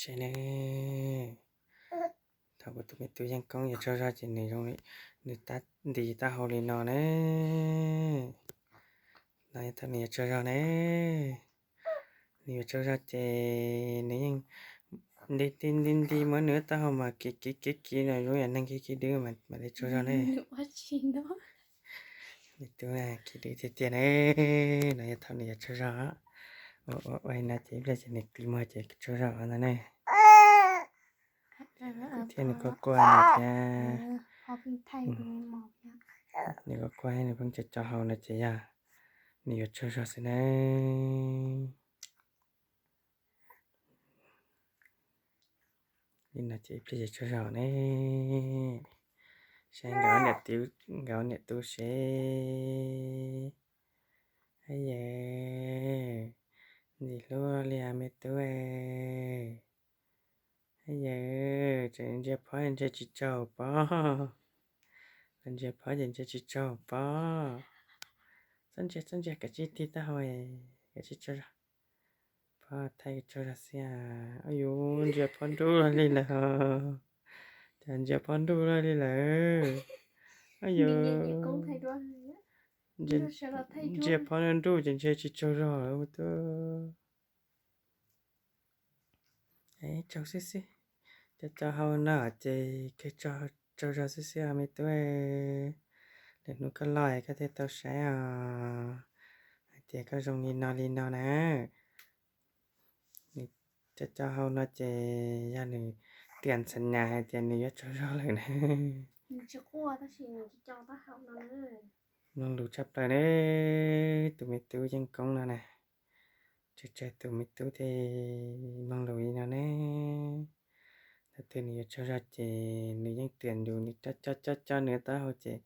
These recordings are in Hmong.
Ces ne, thaum kuv tus me tub Yeej Koob yuav tsaug zog ces nws zoo li, nws tab nti taub hau li no ne. No yog thaum nws yuav tsaug zog ne, nws yuav tsaug zog ces nws yeej nti nti nti nti muab nws taub hau mas kiv kiv kiv kiv no zoo yam neeg kiv kiv dwb mam li tsaug zog ne. Me tub kiv dwb tiag tiag ne. No yog thaum nws yuav tsaug zog. Ua ua ua no ces ib pliag ces nws plig muag ces tsaug zog no ne. Thiab nws quaj quaj no thiab. Nws quaj quaj thiab nws pheej co co hau no ces yog nws yuav tsaug zog xwb na. Li no ces ib pliag ces tsaug zog ne. Saib nkawd ob niam tub, nkawd ob niam tub seb. Ab yawm, ntxim hlub li me tub. Ab yawm, tseem ntsia phob ntsia tsis tsaug pob. Los ntsia phob ces ntsia tsis tsaug pob. Txhob ntsia txhob ntsia, kav tsij tig taub hau, kav tsij tsaug zog. Phob thaij tsaug zog xwb. Ab yus, ntsia phob nruj luaj li lawm. Cas ntsia phob nruj luaj li lawm. Ab yus, ntsia phob nruj nruj ces ntsia tsis tsaug zog lawm tus. Tsaug xwb xwb. Co co hau no ces kawg tsaug zog xwb xwb os me tub. Lwm hnub koj loj koj thiaj tau saib os, hais tias koj zoo li no li no na. Nws co co hau no ces yog nws tiam ntxhais nyas hais tias nws yuav tsaug zog lawm na. Mloog lus tshaj plaws ne, tus me tub Yeej Koob no na. Tsawg tsawg tus me tub thiaj mloog lus li no ne. Thaum twg nws yuav tsaug zog ces nws yeej tiam nws, nws co co co co nws taub hau ces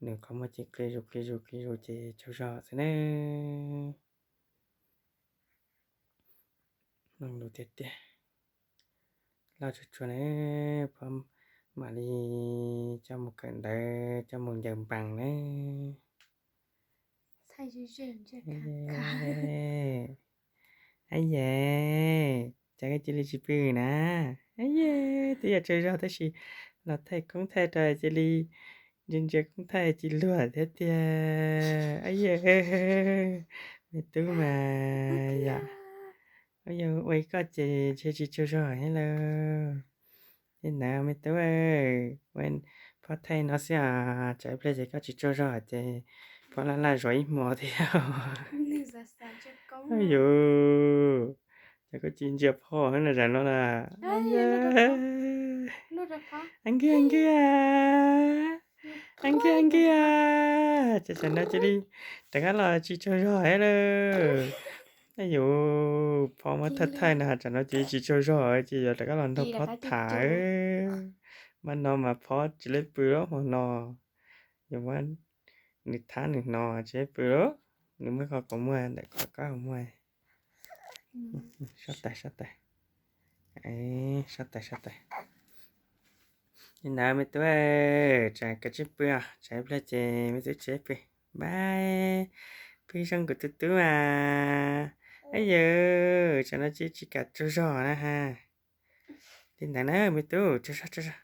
nws qhov muag ces qi zus qi zus qi zus ces tsaug zog xwb na. Mloog lus tiag tiag. Loj tsuag tsuag na, phob mam li coj mus kawm ntawv, coj mus ncaws npas na. Ab yawm, cas koj cia li tsis pw na? Ab yawm, twb yog tsaug zog tab sis los thaij koob thaij rau cia li ntsia ntsia koob thaij cia luag thiab tiag. Ab yawm, me tub mas yom. Ab yawm, ua ib koj ces ntshe tsis tsaug zog thiab lauj. Li ntawd me tub, ua phob thaij no xwb os, tsam ib pliag ces koj tsis tsaug zog ces phob laj laj zuav ib hmo thiab. Ab yus, cas koj cia li ntsia phob na zaum no na? Ab yawm, ab nkig ab nkig, ab nkig ab nkig, cas zaum no cia li rov qab los tsis tsaug zog thiab lauj. Ab yus, phob muab thaij thaij no zaum no cia li tsis tsaug zog ces yuav rov qab los nrog phob tham. Mas no mas phob tsis lej pw lawm hmo no. Yuav muab nws thab nws hno tsis lej pw lawm. Nws muab qhov qhov muag ntawm qhov qab hauv muag. Sab tais sab tais, sab tais sab tais. Li ntawd me tub, tsam kav tsij pw os, tsam ib pliag ces me tub tsis pw. Bye, pw zoo kuv tus tub mas. Ab yawm, tsam no cia li tsis kam tsaug zog na ha. Li ntawd na me tub, tsaug zog tsaug zog.